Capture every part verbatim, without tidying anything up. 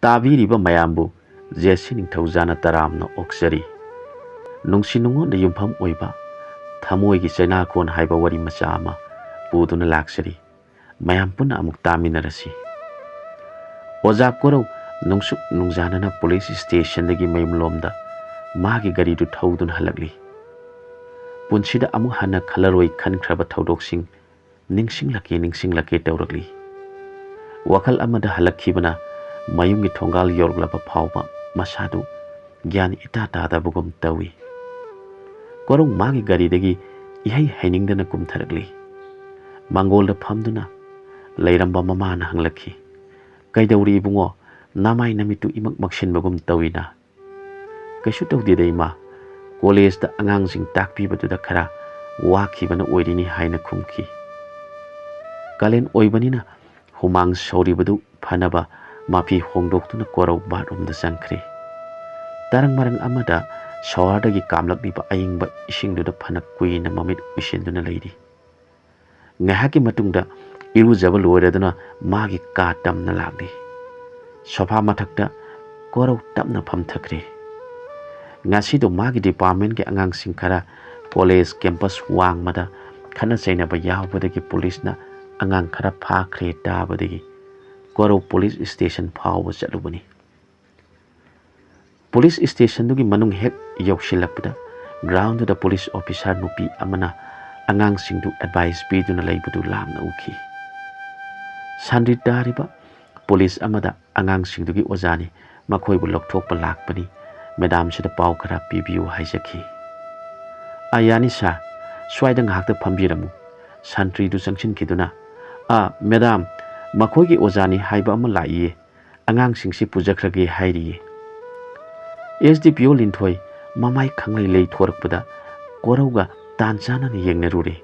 ꯇꯥꯕꯤꯔꯤꯕ ꯃꯌꯥꯝꯕꯨ ꯖꯦ ꯁꯤ ꯅꯤꯡꯊꯧꯖꯥꯅ ꯇꯔꯥꯝꯅ ꯑꯣꯛꯆꯔꯤ꯫ ꯅꯨꯡꯁꯤ ꯅꯨꯡꯉꯣꯟꯗ ꯌꯨꯝꯐꯝ ꯑꯣꯏꯕ ꯊꯃꯣꯏꯒꯤ ꯆꯩꯅꯥꯀꯣꯟ ꯍꯥꯏꯕ ꯋꯥꯔꯤ ꯃꯆꯥ ꯑꯃ ꯄꯨꯗꯨꯅ ꯂꯥꯛꯆꯔꯤ꯫ ꯃꯌꯥꯝ ꯄꯨꯟꯅ ꯑꯃꯨꯛ ꯇꯥꯃꯤꯟꯅꯔꯁꯤ꯫ ꯑꯣꯖꯥ ꯀꯣꯔꯧ ꯅꯨꯡꯁꯨꯛ ꯅꯨꯡꯖꯥꯅꯅ ꯄꯨꯂꯤꯁ ꯁ꯭ꯇꯦꯁꯟꯗꯒꯤ ꯃꯌꯨꯝꯂꯣꯝꯗ ꯃꯥꯒꯤ ꯒꯥꯔꯤꯗꯨ ꯊꯧꯗꯨꯅ ꯍꯜꯂꯛꯂꯤ꯫ ꯄꯨꯟꯁꯤꯗ ꯑꯃꯨꯛ ꯍꯟꯅ ꯈꯜꯂꯔꯣꯏ ꯈꯟꯈ꯭ꯔꯕ ꯊꯧꯗꯣꯛꯁꯤꯡ ꯅꯤꯡꯁꯤꯡꯂꯛꯀꯦ ꯅꯤꯡꯁꯤꯡꯂꯛꯀꯦ ꯇꯧꯔꯛꯂꯤ꯫ ꯋꯥꯈꯜ ꯑꯃꯗ ꯍꯜꯂꯛꯈꯤꯕꯅ ꯃꯌꯨꯝꯒꯤ ꯊꯣꯡꯒꯥꯜ ꯌꯧꯔꯛꯂꯕ ꯐꯥꯎꯕ ꯃꯁꯥꯗꯨ ꯒ꯭ꯌꯥꯟ ꯏꯇꯥ ꯇꯥꯗꯕꯒꯨꯝ ꯇꯧꯏ꯫ ꯀꯣꯔꯧ ꯃꯥꯒꯤ ꯒꯥꯔꯤꯗꯒꯤ ꯏꯍꯩ ꯍꯩꯅꯤꯡꯗꯅ ꯀꯨꯝꯊꯔꯛꯂꯤ꯫ ꯃꯥꯡꯒꯣꯜꯗ ꯐꯝꯗꯨꯅ ꯂꯩꯔꯝꯕ ꯃꯃꯥꯅ ꯍꯪꯂꯛꯈꯤ, "ꯀꯩꯗꯧꯔꯤ ꯏꯕꯨꯡꯉꯣ? ꯅꯃꯥꯏ ꯅꯃꯤꯠꯇꯨ ꯏꯃꯛ ꯃꯛꯁꯤꯟꯕꯒꯨꯝ ꯇꯧꯏꯅ?" "ꯀꯩꯁꯨ ꯇꯧꯗꯦꯗ ꯏꯃꯥ, ꯀꯣꯂꯦꯖꯇ ꯑꯉꯥꯡꯁꯤꯡ ꯇꯥꯛꯄꯤꯕꯗꯨꯗ ꯈꯔ ꯋꯥꯈꯤꯕꯅ ꯑꯣꯏꯔꯤꯅꯤ" ꯍꯥꯏꯅ ꯈꯨꯝꯈꯤ꯫ ꯀꯥꯂꯦꯟ ꯑꯣꯏꯕꯅꯤꯅ ꯍꯨꯃꯥꯡ ꯁꯧꯔꯤꯕꯗꯨ ꯐꯅꯕ ꯃꯐꯤ ꯍꯣꯡꯗꯣꯛꯇꯨꯅ ꯀꯣꯔꯧ ꯕꯥꯠꯔꯨꯝꯗ ꯆꯪꯈ꯭ꯔꯦ꯫ ꯇꯔꯪ ꯃꯔꯪ ꯑꯃꯗ ꯁꯣꯋꯔꯗꯒꯤ ꯀꯥꯝꯂꯛꯂꯤꯕ ꯑꯏꯪꯕ ꯏꯁꯤꯡꯗꯨꯗ ꯐꯅ ꯀꯨꯏꯅ ꯃꯃꯤꯠ ꯎꯏꯁꯤꯟꯗꯨꯅ ꯂꯩꯔꯤ꯫ ꯉꯥꯏꯍꯥꯛꯀꯤ ꯃꯇꯨꯡꯗ ꯏꯔꯨꯖꯕ ꯂꯣꯏꯔꯗꯨꯅ ꯃꯥꯒꯤ ꯀꯥ ꯇꯝꯅ ꯂꯥꯛꯂꯤ꯫ ꯁꯣꯐꯥ ꯃꯊꯛꯇ ꯀꯣꯔꯧ ꯇꯞꯅ ꯐꯝꯊꯈ꯭ꯔꯦ꯫ ꯉꯁꯤꯗꯣ ꯃꯥꯒꯤ ꯗꯤꯄꯥꯔꯠꯃꯦꯟꯒꯤ ꯑꯉꯥꯡꯁꯤꯡ ꯈꯔ ꯀꯣꯂꯦꯖ ꯀꯦꯝꯄꯁ ꯋꯥꯡꯃꯗ ꯈꯠꯅ ꯆꯩꯅꯕ ꯌꯥꯎꯕꯗꯒꯤ ꯄꯨꯂꯤꯁꯅ ꯑꯉꯥꯡ ꯈꯔ ꯐꯥꯈ꯭ꯔꯦ ꯇꯥꯕꯗꯒꯤ ꯀꯣꯔꯧ ꯄꯨꯂꯤꯁ ꯁ꯭ꯇꯦꯁꯟ ꯐꯥꯎꯕ ꯆꯠꯂꯨꯕꯅꯤ꯫ ꯄꯨꯂꯤꯁ ꯁ꯭ꯇꯦꯁꯟꯗꯨꯒꯤ ꯃꯅꯨꯡ ꯍꯦꯛ ꯌꯧꯁꯤꯜꯂꯛꯄꯗ ꯒ꯭ꯔꯥꯎꯟꯗꯨꯗ ꯄꯨꯂꯤꯁ ꯑꯣꯐꯤꯁꯥꯔ ꯅꯨꯄꯤ ꯑꯃꯅ ꯑꯉꯥꯡꯁꯤꯡꯗꯨ ꯑꯦꯗꯚꯥꯏꯁ ꯄꯤꯗꯨꯅ ꯂꯩꯕꯗꯨ ꯂꯥꯞꯅ ꯎꯈꯤ꯫ ꯁꯟꯇ꯭ꯔꯤ ꯇꯥꯔꯤꯕ ꯄꯨꯂꯤꯁ ꯑꯃꯗ ꯑꯉꯥꯡꯁꯤꯡꯗꯨꯒꯤ ꯑꯣꯖꯥꯅꯤ, ꯃꯈꯣꯏꯕꯨ ꯂꯧꯊꯣꯛꯄ ꯂꯥꯛꯄꯅꯤ, ꯃꯦꯗꯥꯝꯁꯤꯗ ꯄꯥꯎ ꯈꯔ ꯄꯤꯕꯤꯌꯨ ꯍꯥꯏꯖꯈꯤ꯫ "ꯑꯥ, ꯌꯥꯅꯤ ꯁꯥꯔ, ꯁ꯭ꯋꯥꯏꯗ ꯉꯥꯏꯍꯥꯛꯇ ꯐꯝꯕꯤꯔꯝꯃꯨ"꯫ ꯁꯟꯇ꯭ꯔꯤꯗꯨ ꯆꯪꯁꯤꯟꯈꯤꯗꯨꯅ, "ꯑꯥ, ꯃꯦꯗꯥꯝ, ꯃꯈꯣꯏꯒꯤ ꯑꯣꯖꯥꯅꯤ ꯍꯥꯏꯕ ꯑꯃ ꯂꯥꯛꯏꯌꯦ, ꯑꯉꯥꯡꯁꯤꯡꯁꯤ ꯄꯨꯖꯈ꯭ꯔꯒꯦ ꯍꯥꯏꯔꯤꯌꯦ"꯫ ꯑꯦꯁ ꯗꯤ ꯄꯤ ꯑꯣ ꯂꯤꯟꯊꯣꯏ ꯃꯃꯥꯏ ꯈꯪꯂꯩ ꯂꯩ ꯊꯣꯔꯛꯄꯗ ꯀꯣꯔꯧꯒ ꯇꯥꯟ ꯆꯥꯅꯅ ꯌꯦꯡꯅꯔꯨꯔꯦ꯫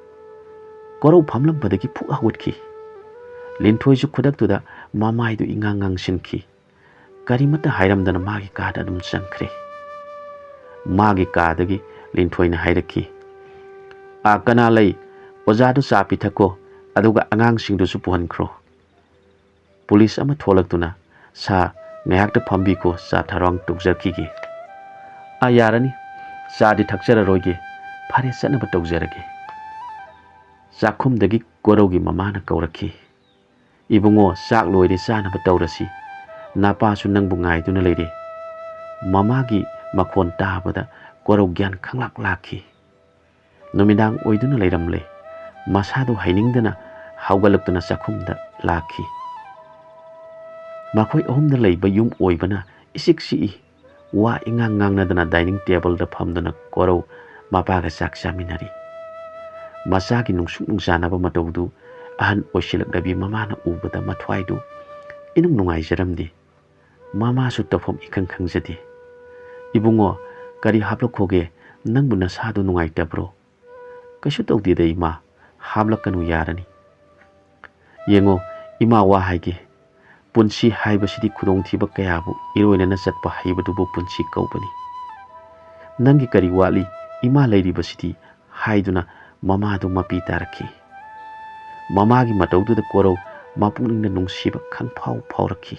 ꯀꯣꯔꯧ ꯐꯝꯂꯝꯕꯗꯒꯤ ꯐꯨꯛ ꯍꯧꯒꯠꯈꯤ꯫ ꯂꯤꯟꯊꯣꯏꯁꯨ ꯈꯨꯗꯛꯇꯨꯗ ꯃꯃꯥꯏꯗꯨ ꯏꯉꯥꯡ ꯉꯥꯡꯁꯤꯟꯈꯤ꯫ ꯀꯔꯤꯃꯠꯇ ꯍꯥꯏꯔꯝꯗꯅ ꯃꯥꯒꯤ ꯀꯥꯗ ꯑꯗꯨꯝ ꯆꯪꯈ꯭ꯔꯦ꯫ ꯃꯥꯒꯤ ꯀꯥꯗꯒꯤ ꯂꯤꯟꯊꯣꯏꯅ ꯍꯥꯏꯔꯛꯈꯤ, "ꯑꯥ, ꯀꯅꯥ ꯂꯩ? ꯑꯣꯖꯥꯗꯨ ꯆꯥ ꯄꯤꯊꯛꯀꯣ, ꯑꯗꯨꯒ ꯑꯉꯥꯡꯁꯤꯡꯗꯨꯁꯨ ꯄꯨꯍꯟꯈ꯭ꯔꯣ"꯫ ꯄꯨꯂꯤꯁ ꯑꯃ ꯊꯣꯛꯂꯛꯇꯨꯅ, "ꯁꯥꯔ, ꯉꯥꯏꯍꯥꯛꯇ ꯐꯝꯕꯤꯈꯣ, ꯆꯥ ꯊꯧꯔꯥꯡ ꯇꯧꯖꯔꯛꯈꯤꯒꯦ꯫ "ꯑꯥ, ꯌꯥꯔꯅꯤ, ꯆꯥꯗꯤ ꯊꯛꯆꯔꯔꯣꯏꯒꯦ, ꯐꯔꯦ, ꯆꯠꯅꯕ ꯇꯧꯖꯔꯒꯦ"꯫ ꯆꯥꯛꯈꯨꯝꯗꯒꯤ ꯀꯣꯔꯧꯒꯤ ꯃꯃꯥꯅ ꯀꯧꯔꯛꯈꯤ꯫ "ꯏꯕꯨꯡꯉꯣ, ꯆꯥꯛ ꯂꯣꯏꯔꯦ, ꯆꯥꯅꯕ ꯇꯧꯔꯁꯤ꯫ ꯅꯄꯥꯁꯨ ꯅꯪꯕꯨ ꯉꯥꯏꯗꯨꯅ ꯂꯩꯔꯦ"꯫ ꯃꯃꯥꯒꯤ ꯃꯈꯣꯟ ꯇꯥꯕꯗ ꯀꯣꯔꯧ ꯒ꯭ꯌꯥꯟ ꯈꯪꯂꯥꯛ ꯂꯥꯛꯈꯤ꯫ ꯅꯨꯃꯤꯗꯥꯡ ꯑꯣꯏꯗꯨꯅ ꯂꯩꯔꯝꯂꯦ꯫ ꯃꯁꯥꯗꯨ ꯍꯩꯅꯤꯡꯗꯅ ꯍꯧꯒꯠꯂꯛꯇꯨꯅ ꯆꯥꯛꯈꯨꯝꯗ ꯂꯥꯛꯈꯤ꯫ ꯃꯈꯣꯏ ꯑꯍꯨꯝꯗ ꯂꯩꯕ ꯌꯨꯝ ꯑꯣꯏꯕꯅ ꯏꯆꯤꯛ ꯆꯤꯛꯏ꯫ ꯋꯥ ꯏꯉꯥꯡ ꯉꯥꯡꯅꯗꯅ dining tableꯗ ꯐꯝꯗꯨꯅ ꯀꯣꯔꯧ ꯃꯄꯥꯒ ꯆꯥꯛ ꯆꯥꯃꯤꯟꯅꯔꯤ꯫ ꯃꯆꯥꯒꯤ ꯅꯨꯡꯁꯨꯛ ꯅꯨꯡꯆꯥꯅꯕ ꯃꯇꯧꯗꯨ ꯑꯍꯟ ꯑꯣꯏꯁꯤꯜꯂꯛꯂꯕꯤ ꯃꯃꯥꯅ ꯎꯕꯗ ꯃꯊ꯭ꯋꯥꯏꯗꯨ ꯏꯅꯨꯡ ꯅꯨꯡꯉꯥꯏꯖꯔꯝꯗꯦ꯫ ꯃꯃꯥꯁꯨ ꯇꯧꯐꯝ ꯏꯈꯪ ꯈꯪꯖꯗꯦ꯫ "ꯏꯕꯨꯡꯉꯣ, ꯀꯔꯤ ꯍꯥꯞꯂꯛꯈꯣꯒꯦ? ꯅꯪꯕꯨ ꯅꯁꯥꯗꯨ ꯅꯨꯡꯉꯥꯏꯇꯕ꯭ꯔꯣ?" "ꯀꯩꯁꯨ ꯇꯧꯗꯦꯗ ꯏꯃꯥ, ꯍꯥꯞꯂꯛꯀꯅꯨ, ꯌꯥꯔꯅꯤ"꯫ "ꯌꯦꯡꯉꯣ ꯏꯃꯥ, ꯋꯥ ꯍꯥꯏꯒꯦ꯫ ꯄꯨꯟꯁꯤ ꯍꯥꯏꯕꯁꯤꯗꯤ ꯈꯨꯗꯣꯡꯊꯤꯕ ꯀꯌꯥꯕꯨ ꯏꯔꯣꯏꯅꯅ ꯆꯠꯄ ꯍꯩꯕꯗꯨꯕꯨ ꯄꯨꯟꯁꯤ ꯀꯧꯕꯅꯤ꯫ ꯅꯪꯒꯤ ꯀꯔꯤ ꯋꯥꯠꯂꯤ, ꯏꯃꯥ ꯂꯩꯔꯤꯕꯁꯤꯗꯤ" ꯍꯥꯏꯗꯨꯅ ꯃꯃꯥꯗꯨ ꯃꯄꯤ ꯇꯥꯔꯛꯈꯤ꯫ ꯃꯃꯥꯒꯤ ꯃꯇꯧꯗꯨꯗ ꯀꯣꯔꯧ ꯃꯄꯨꯛꯅꯤꯡꯗ ꯅꯨꯡꯁꯤꯕ ꯈꯪꯐꯥꯎ ꯐꯥꯎꯔꯛꯈꯤ꯫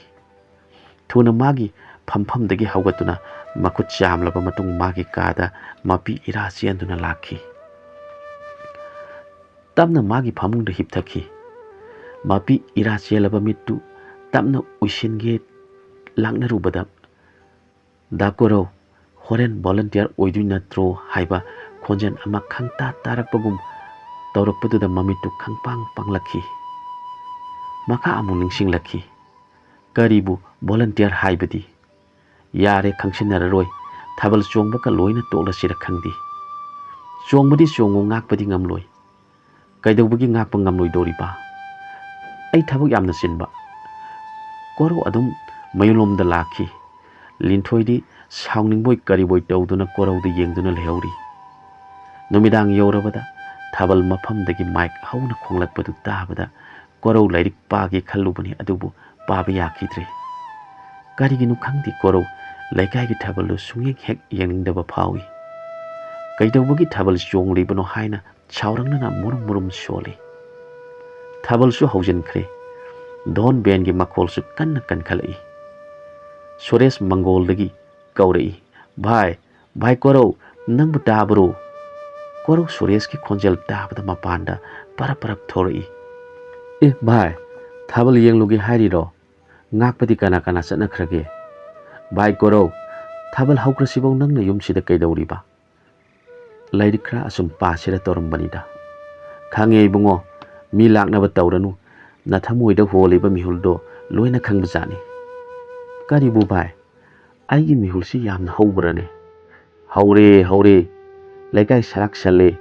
ꯊꯨꯅ ꯃꯥꯒꯤ ꯐꯝꯐꯝꯗꯒꯤ ꯍꯧꯒꯠꯇꯨꯅ ꯃꯈꯨꯠ ꯆꯥꯝꯂꯕ ꯃꯇꯨꯡ ꯃꯥꯒꯤ ꯀꯥꯗ ꯃꯄꯤ ꯏꯔꯥ ꯆꯦꯟꯗꯨꯅ ꯂꯥꯛꯈꯤ꯫ ꯇꯞꯅ ꯃꯥꯒꯤ ꯐꯃꯨꯡꯗ ꯍꯤꯞꯊꯈꯤ꯫ ꯃꯄꯤ ꯏꯔꯥ ꯆꯦꯜꯂꯕ ꯃꯤꯠꯇꯨ ꯇꯞꯅ ꯎꯏꯁꯤꯟꯒꯦ ꯂꯥꯛꯅꯔꯨꯕꯗ, "ꯗꯥ ꯀꯣꯔꯧ, ꯍꯣꯔꯦꯟ volunteer ꯑꯣꯏꯗꯣꯏ ꯅꯠꯇ꯭ꯔꯣ?" ꯍꯥꯏꯕ ꯈꯣꯟꯖꯦꯜ ꯑꯃ ꯈꯪꯇꯥ ꯇꯥꯔꯛꯄꯒꯨꯝ ꯇꯧꯔꯛꯄꯗꯨꯗ ꯃꯃꯤꯠꯇꯨ ꯈꯪꯄꯥꯡ ꯄꯥꯡꯂꯛꯈꯤ꯫ ꯃꯈꯥ ꯑꯃꯨꯛ ꯅꯤꯡꯁꯤꯡꯂꯛꯈꯤ꯫ ꯀꯔꯤꯕꯨ volunteer ꯍꯥꯏꯕꯗꯤ? ꯌꯥꯔꯦ, ꯈꯪꯁꯤꯟꯅꯔꯔꯣꯏ꯫ ꯊꯥꯕꯜ ꯆꯣꯡꯕꯒ ꯂꯣꯏꯅ ꯇꯣꯛꯂꯁꯤꯔ ꯈꯪꯗꯦ꯫ ꯆꯣꯡꯕꯗꯤ ꯆꯣꯡꯉꯨ, ꯉꯥꯛꯄꯗꯤ ꯉꯝꯂꯣꯏ꯫ ꯀꯩꯗꯧꯕꯒꯤ ꯉꯥꯛꯄ ꯉꯝꯂꯣꯏꯗꯧꯔꯤꯕ? ꯑꯩ ꯊꯕꯛ ꯌꯥꯝꯅ ꯆꯤꯟꯕ꯫ ꯀꯣꯔꯧ ꯑꯗꯨꯝ ꯃꯌꯨꯝꯂꯣꯝꯗ ꯂꯥꯛꯈꯤ꯫ ꯂꯤꯟꯊꯣꯏꯗꯤ ꯁꯥꯎꯅꯤꯡꯕꯣꯏ ꯀꯔꯤꯕꯣꯏ ꯇꯧꯗꯨꯅ ꯀꯣꯔꯧꯗ ꯌꯦꯡꯗꯨꯅ ꯂꯩꯍꯧꯔꯤ꯫ ꯅꯨꯃꯤꯗꯥꯡ ꯌꯧꯔꯕꯗ ꯊꯥꯕꯜ ꯃꯐꯝꯗꯒꯤ ꯃꯥꯏꯛ ꯍꯧꯅ ꯈꯣꯡꯂꯛꯄꯗꯨ ꯇꯥꯕꯗ ꯀꯣꯔꯧ ꯂꯥꯏꯔꯤꯛ ꯄꯥꯒꯦ ꯈꯜꯂꯨꯕꯅꯤ, ꯑꯗꯨꯕꯨ ꯄꯥꯕ ꯌꯥꯈꯤꯗ꯭ꯔꯦ꯫ ꯀꯔꯤꯒꯤꯅꯣ ꯈꯪꯗꯦ, ꯀꯣꯔꯧ ꯂꯩꯀꯥꯏꯒꯤ ꯊꯥꯕꯜꯗꯨ ꯁꯨꯡꯌꯦꯡ ꯍꯦꯛ ꯌꯦꯡꯅꯤꯡꯗꯕ ꯐꯥꯎꯏ꯫ ꯀꯩꯗꯧꯕꯒꯤ ꯊꯥꯕꯜ ꯆꯣꯡꯂꯤꯕꯅꯣ ꯍꯥꯏꯅ ꯁꯥꯎꯔꯛꯅꯅ ꯃꯨꯔꯨꯝ ꯃꯨꯔꯨꯝ ꯁꯣꯜꯂꯤ꯫ ꯊꯥꯕꯜꯁꯨ ꯍꯧꯖꯤꯟꯈ꯭ꯔꯦ꯫ ꯙꯣꯟ ꯕꯦꯟꯒꯤ ꯃꯈꯣꯜꯁꯨ ꯀꯟꯅ ꯀꯟꯈꯠꯂꯛꯏ꯫ ꯁꯨꯔꯦꯁ ꯃꯪꯒꯣꯜꯗꯒꯤ ꯀꯧꯔꯛꯏ, "ꯚꯥꯏ, ꯚꯥꯏ ꯀꯣꯔꯧ, ꯅꯪꯕꯨ ꯇꯥꯕ꯭ꯔꯣ?" ꯀꯣꯔꯧ ꯁꯨꯔꯦꯁꯀꯤ ꯈꯣꯟꯖꯦꯜ ꯇꯥꯕꯗ ꯃꯄꯥꯟꯗ ꯄꯔꯞ ꯄꯔꯞ ꯊꯣꯔꯛꯏ꯫ "ꯑꯦ ꯚꯥꯏ, ꯊꯥꯕꯜ ꯌꯦꯡꯂꯨꯒꯦ ꯍꯥꯏꯔꯤꯔꯣ? ꯉꯥꯛꯄꯗꯤ ꯀꯅꯥ ꯀꯅꯥ ꯆꯠꯅꯈ꯭ꯔꯒꯦ?" "ꯚꯥꯏ ꯀꯣꯔꯧ, ꯊꯥꯕꯜ ꯍꯧꯈ꯭ꯔꯁꯤꯐꯧ ꯅꯪꯅ ꯌꯨꯝꯁꯤꯗ ꯀꯩꯗꯧꯔꯤꯕ?" "ꯂꯥꯏꯔꯤꯛ ꯈꯔ ꯑꯁꯨꯝ ꯄꯥꯁꯤꯔ ꯇꯧꯔꯝꯕꯅꯤꯗ꯫" "ꯈꯪꯉꯦ ꯏꯕꯨꯡꯉꯣ, ꯃꯤ ꯂꯥꯛꯅꯕ ꯇꯧꯔꯅꯨ, ꯅꯊꯃꯣꯏꯗ ꯍꯣꯜꯂꯤꯕ ꯃꯤꯍꯨꯜꯗꯣ ꯂꯣꯏꯅ ꯈꯪꯕꯖꯥꯠꯅꯤ꯫" "ꯀꯔꯤꯕꯨ ꯚꯥꯏ, ꯑꯩꯒꯤ ꯃꯤꯍꯨꯜꯁꯤ ꯌꯥꯝꯅ ꯍꯧꯕ꯭ꯔꯅꯦ?" "ꯍꯧꯔꯦ, ꯍꯧꯔꯦ, ꯂꯩꯀꯥꯏ ꯁꯔꯥꯛ ꯁꯜꯂꯦ,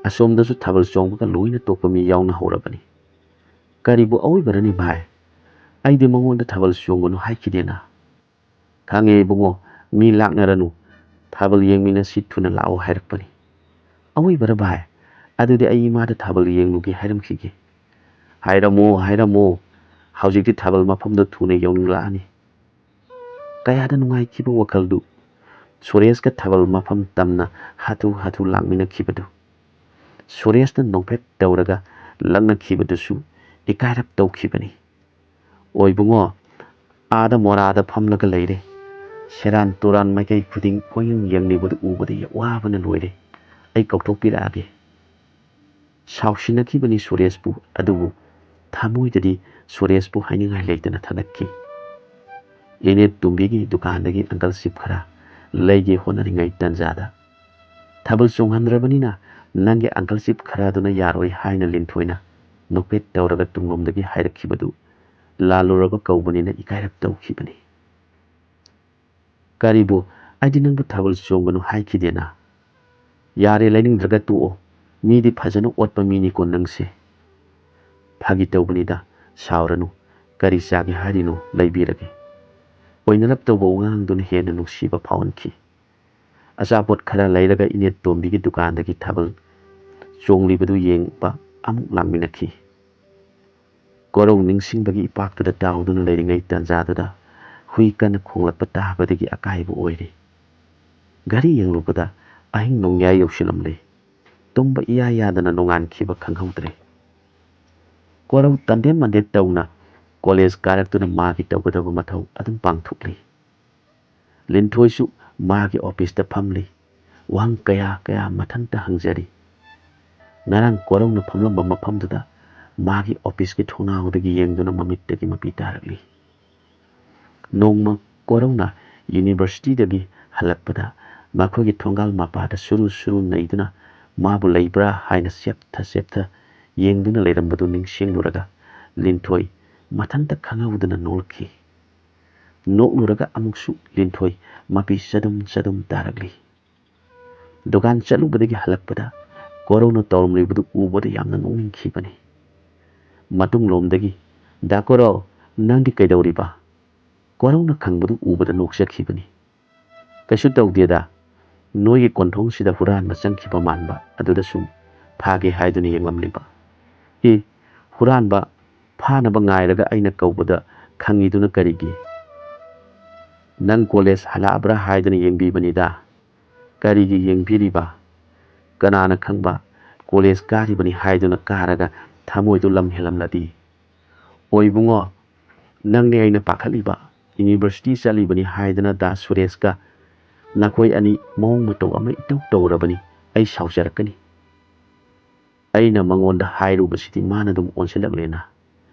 ꯑꯁꯣꯝꯗꯁꯨ ꯊꯥꯕꯜ ꯆꯣꯡꯕꯒ ꯂꯣꯏꯅ ꯇꯣꯛꯄ ꯃꯤ ꯌꯥꯎꯅ ꯍꯧꯔꯕꯅꯤ꯫" "ꯀꯔꯤꯕꯨ ꯑꯋꯣꯏꯕꯔꯅꯤ ꯚꯥꯏ? ꯑꯩꯗꯤ ꯃꯉꯣꯟꯗ ꯊꯥꯕꯜ ꯆꯣꯡꯒꯅꯨ ꯍꯥꯏꯈꯤꯗꯦꯅ꯫" "ꯈꯪꯉꯦ ꯏꯕꯨꯡꯉꯣ, ꯃꯤ ꯂꯥꯛꯅꯔꯅꯨ, ꯊꯥꯕꯜ ꯌꯦꯡꯃꯤꯟꯅꯁꯤ, ꯊꯨꯅ ꯂꯥꯛꯑꯣ ꯍꯥꯏꯔꯛꯄꯅꯤ꯫" "ꯑꯋꯣꯏꯕꯔ ꯚꯥꯏ? ꯑꯗꯨꯗꯤ ꯑꯩ ꯏꯃꯥꯗ ꯊꯥꯕꯜ ꯌꯦꯡꯂꯨꯒꯦ ꯍꯥꯏꯔꯝꯈꯤꯒꯦ꯫" "ꯍꯥꯏꯔꯝꯃꯣ, ꯍꯥꯏꯔꯝꯃꯣ, ꯍꯧꯖꯤꯛꯇꯤ ꯊꯥꯕꯜ ꯃꯐꯝꯗꯣ ꯊꯨꯅ ꯌꯧꯅꯤꯡꯂꯛꯑꯅꯤ꯫" ꯀꯌꯥꯗ ꯅꯨꯡꯉꯥꯏꯈꯤꯕ ꯋꯥꯈꯜꯗꯨ! ꯁꯨꯔꯦꯁꯀ ꯊꯥꯕꯜ ꯃꯐꯝ ꯇꯝꯅ ꯍꯥꯊꯨ ꯍꯥꯊꯨ ꯂꯥꯛꯃꯤꯟꯅꯈꯤꯕꯗꯨ꯫ ꯁꯨꯔꯦꯁꯅ ꯅꯣꯛꯐꯦꯠ ꯇꯧꯔꯒ ꯂꯛꯅꯈꯤꯕꯗꯨꯁꯨ ꯏꯀꯥꯏꯔꯞ ꯇꯧꯈꯤꯕꯅꯤ꯫ "ꯑꯣꯏꯕꯨꯡꯉꯣ, ꯑꯥꯗ ꯃꯣꯔꯥꯗ ꯐꯝꯂꯒ ꯂꯩꯔꯦ꯫ ꯁꯦꯔꯥꯟ ꯇꯨꯔꯥꯟ ꯃꯥꯏꯀꯩ ꯈꯨꯗꯤꯡ ꯀꯣꯏꯌꯦꯡ ꯌꯦꯡꯂꯤꯕꯗꯨ ꯎꯕꯗ ꯋꯥꯕꯅ ꯂꯣꯏꯔꯦ꯫ ꯑꯩ ꯀꯧꯊꯣꯛꯄꯤꯔꯛꯑꯒꯦ꯫" ꯁꯥꯎꯁꯤꯟꯅꯈꯤꯕꯅꯤ ꯁꯨꯔꯦꯁꯄꯨ, ꯑꯗꯨꯕꯨ ꯊꯃꯣꯏꯗꯗꯤ ꯁꯨꯔꯦꯁꯄꯨ ꯍꯥꯏꯅꯤꯡꯉꯥꯏ ꯂꯩꯇꯅ ꯊꯥꯒꯠꯈꯤ꯫ ꯏꯅꯦ ꯇꯣꯝꯕꯤꯒꯤ ꯗꯨꯀꯥꯟꯗꯒꯤ uncle chip ꯈꯔ ꯂꯩꯒꯦ ꯍꯣꯠꯅꯔꯤꯉꯩ ꯇꯟꯖꯥꯗ, "ꯊꯥꯕꯜ ꯆꯣꯡꯍꯟꯗ꯭ꯔꯕꯅꯤꯅ ꯅꯪꯒꯤ uncle chip ꯈꯔꯗꯨꯅ ꯌꯥꯔꯣꯏ" ꯍꯥꯏꯅ ꯂꯤꯟꯊꯣꯏꯅ ꯅꯣꯛꯐꯦꯠ ꯇꯧꯔꯒ ꯇꯨꯡꯂꯣꯝꯗꯒꯤ ꯍꯥꯏꯔꯛꯈꯤꯕꯗꯨ ꯂꯥꯜꯂꯨꯔꯕ ꯀꯧꯕꯅꯤꯅ ꯏꯀꯥꯏꯔꯞ ꯇꯧꯈꯤꯕꯅꯤ꯫ "ꯀꯔꯤꯕꯨ? ꯑꯩꯗꯤ ꯅꯪꯕꯨ ꯊꯥꯕꯜ ꯆꯣꯡꯒꯅꯨ ꯍꯥꯏꯈꯤꯗꯦꯅ?" "ꯌꯥꯔꯦ, ꯂꯩꯅꯤꯡꯗ꯭ꯔꯒ ꯇꯣꯛꯑꯣ꯫ ꯃꯤꯗꯤ ꯐꯖꯅ ꯑꯣꯠꯄ ꯃꯤꯅꯤꯀꯣ ꯅꯪꯁꯦ꯫" "ꯐꯥꯒꯤ ꯇꯧꯕꯅꯤꯗ, ꯁꯥꯎꯔꯅꯨ꯫ ꯀꯔꯤ ꯆꯥꯒꯦ ꯍꯥꯏꯔꯤꯅꯣ, ꯂꯩꯕꯤꯔꯒꯦ꯫" ꯑꯣꯏꯅꯔꯞ ꯇꯧꯕ ꯋꯥꯉꯥꯡꯗꯨꯅ ꯍꯦꯟꯅ ꯅꯨꯡꯁꯤꯕ ꯐꯥꯎꯍꯟꯈꯤ꯫ ꯑꯆꯥꯄꯣꯠ ꯈꯔ ꯂꯩꯔꯒ ꯏꯅꯦ ꯇꯣꯝꯕꯤꯒꯤ ꯗꯨꯀꯥꯟꯗꯒꯤ ꯊꯥꯕꯜ ꯆꯣꯡꯂꯤꯕꯗꯨ ꯌꯦꯡꯕ ꯑꯃꯨꯛ ꯂꯥꯛꯃꯤꯟꯅꯈꯤ꯫ ꯀꯣꯔꯧ ꯅꯤꯡꯁꯤꯡꯕꯒꯤ ꯏꯄꯥꯛꯇꯨꯗ ꯇꯥꯎꯗꯨꯅ ꯂꯩꯔꯤꯉꯩ ꯇꯥꯟꯖꯥꯗꯨꯗ ꯍꯨꯏ ꯀꯟꯅ ꯈꯣꯡꯂꯛꯄ ꯇꯥꯕꯗꯒꯤ ꯑꯀꯥꯏꯕ ꯑꯣꯏꯔꯦ꯫ ꯘꯔꯤ ꯌꯦꯡꯂꯨꯕꯗ ꯑꯍꯤꯡ ꯅꯣꯡꯌꯥꯏ ꯌꯧꯁꯤꯜꯂꯝꯂꯦ꯫ ꯇꯨꯝꯕ ꯏꯌꯥ ꯌꯥꯗꯅ ꯅꯣꯡꯉꯥꯟꯈꯤꯕ ꯈꯪꯍꯧꯗ꯭ꯔꯦ꯫ ꯀꯣꯔꯧ ꯇꯟꯗꯦꯠ ꯃꯟꯗꯦꯠ ꯇꯧꯅ ꯀꯣꯂꯦꯖ ꯀꯥꯔꯛꯇꯨꯅ ꯃꯥꯒꯤ ꯇꯧꯒꯗꯕ ꯃꯊꯧ ꯑꯗꯨꯝ ꯄꯥꯡꯊꯣꯛꯂꯤ꯫ ꯂꯤꯟꯊꯣꯏꯁꯨ ꯃꯥꯒꯤ ꯑꯣꯐꯤꯁꯇ ꯐꯝꯂꯤ꯫ ꯋꯥꯍꯪ ꯀꯌꯥ ꯀꯌꯥ ꯃꯊꯟꯇ ꯍꯪꯖꯔꯤ꯫ ꯉꯔꯥꯡ ꯀꯣꯔꯧꯅ ꯐꯝꯂꯝꯕ ꯃꯐꯝꯗꯨꯗ ꯃꯥꯒꯤ ꯑꯣꯐꯤꯁꯀꯤ ꯊꯣꯡꯅꯥꯎꯗꯒꯤ ꯌꯦꯡꯗꯨꯅ ꯃꯃꯤꯠꯇꯒꯤ ꯃꯄꯤ ꯇꯥꯔꯛꯂꯤ꯫ ꯅꯣꯡꯃ ꯀꯣꯔꯧꯅ ꯌꯨꯅꯤꯚꯔꯁꯤꯇꯤꯗꯒꯤ ꯍꯜꯂꯛꯄꯗ ꯃꯈꯣꯏꯒꯤ ꯊꯣꯡꯒꯥꯜ ꯃꯄꯥꯗ ꯁꯨꯔꯨ ꯁꯨꯔꯨ ꯅꯩꯗꯨꯅ ꯃꯥꯕꯨ ꯂꯩꯕ꯭ꯔꯥ ꯍꯥꯏꯅ ꯆꯦꯞꯊ ꯆꯦꯞꯊ ꯌꯦꯡꯗꯨꯅ ꯂꯩꯔꯝꯕꯗꯨ ꯅꯤꯡꯁꯤꯡꯂꯨꯔꯒ ꯂꯤꯟꯊꯣꯏ ꯃꯊꯟꯇ ꯈꯪꯍꯧꯗꯅ ꯅꯣꯛꯂꯛꯈꯤ꯫ ꯅꯣꯛꯂꯨꯔꯒ ꯑꯃꯨꯛꯁꯨ ꯂꯤꯟꯊꯣꯏ ꯃꯄꯤ ꯆꯗꯨꯝ ꯆꯗꯨꯝ ꯇꯥꯔꯛꯂꯤ꯫ ꯗꯨꯀꯥꯟ ꯆꯠꯂꯨꯕꯗꯒꯤ ꯍꯜꯂꯛꯄꯗ ꯀꯣꯔꯧꯅ ꯇꯧꯔꯝꯂꯤꯕꯗꯨ ꯎꯕꯗ ꯌꯥꯝꯅ ꯅꯣꯛꯅꯤꯡꯈꯤꯕꯅꯤ꯫ ꯃꯇꯨꯡꯂꯣꯝꯗꯒꯤ, "ꯗꯥ ꯀꯣꯔꯧ, ꯅꯪꯗꯤ ꯀꯩꯗꯧꯔꯤꯕ?" ꯀꯣꯔꯧꯅ ꯈꯪꯕꯗꯨ ꯎꯕꯗ ꯅꯣꯛꯆꯈꯤꯕꯅꯤ꯫ "ꯀꯩꯁꯨ ꯇꯧꯗꯦꯗ, ꯅꯣꯏꯒꯤ ꯀꯣꯟꯊꯣꯡꯁꯤꯗ ꯍꯨꯔꯥꯟꯕ ꯆꯪꯈꯤꯕ ꯃꯥꯟꯕ, ꯑꯗꯨꯗ ꯁꯨꯝ ꯐꯥꯒꯦ ꯍꯥꯏꯗꯨꯅ ꯌꯦꯡꯂꯝꯂꯤꯕ꯫" "ꯏ, ꯍꯨꯔꯥꯟꯕ ꯐꯥꯅꯕ ꯉꯥꯏꯔꯒ ꯑꯩꯅ ꯀꯧꯕꯗ ꯈꯪꯉꯤꯗꯨꯅ ꯀꯔꯤꯒꯤ?" "ꯅꯪ ꯀꯣꯂꯦꯖ ꯍꯜꯂꯛꯑꯕ꯭ꯔꯥ ꯍꯥꯏꯗꯅ ꯌꯦꯡꯕꯤꯕꯅꯤꯗ꯫" "ꯀꯔꯤꯒꯤ ꯌꯦꯡꯕꯤꯔꯤꯕ?" "ꯀꯅꯥꯅ ꯈꯪꯕ, ꯀꯣꯂꯦꯖ ꯀꯥꯔꯤꯕꯅꯤ ꯍꯥꯏꯗꯨꯅ ꯀꯥꯔꯒ ꯊꯃꯣꯏꯗꯨ ꯂꯝ ꯍꯦꯜꯂꯝꯂꯗꯤ?" "ꯑꯣ ꯏꯕꯨꯡꯉꯣ, ꯅꯪꯅꯦ ꯑꯩꯅ ꯄꯥꯈꯠꯂꯤꯕ꯫ ꯌꯨꯅꯤꯚꯔꯁꯤꯇꯤ ꯆꯠꯂꯤꯕꯅꯤ ꯍꯥꯏꯗꯅ ꯗꯥ ꯁꯨꯔꯦꯁꯀ ꯅꯈꯣꯏ ꯑꯅꯤ ꯃꯑꯣꯡ ꯃꯇꯧ ꯑꯃ ꯏꯇꯧ ꯇꯧꯔꯕꯅꯤ꯫ ꯑꯩ ꯁꯥꯎꯖꯔꯛꯀꯅꯤ꯫" ꯑꯩꯅ ꯃꯉꯣꯟꯗ ꯍꯥꯏꯔꯨꯕꯁꯤꯗꯤ ꯃꯥꯅ ꯑꯗꯨꯝ ꯑꯣꯟꯁꯤꯜꯂꯛꯂꯦꯅ꯫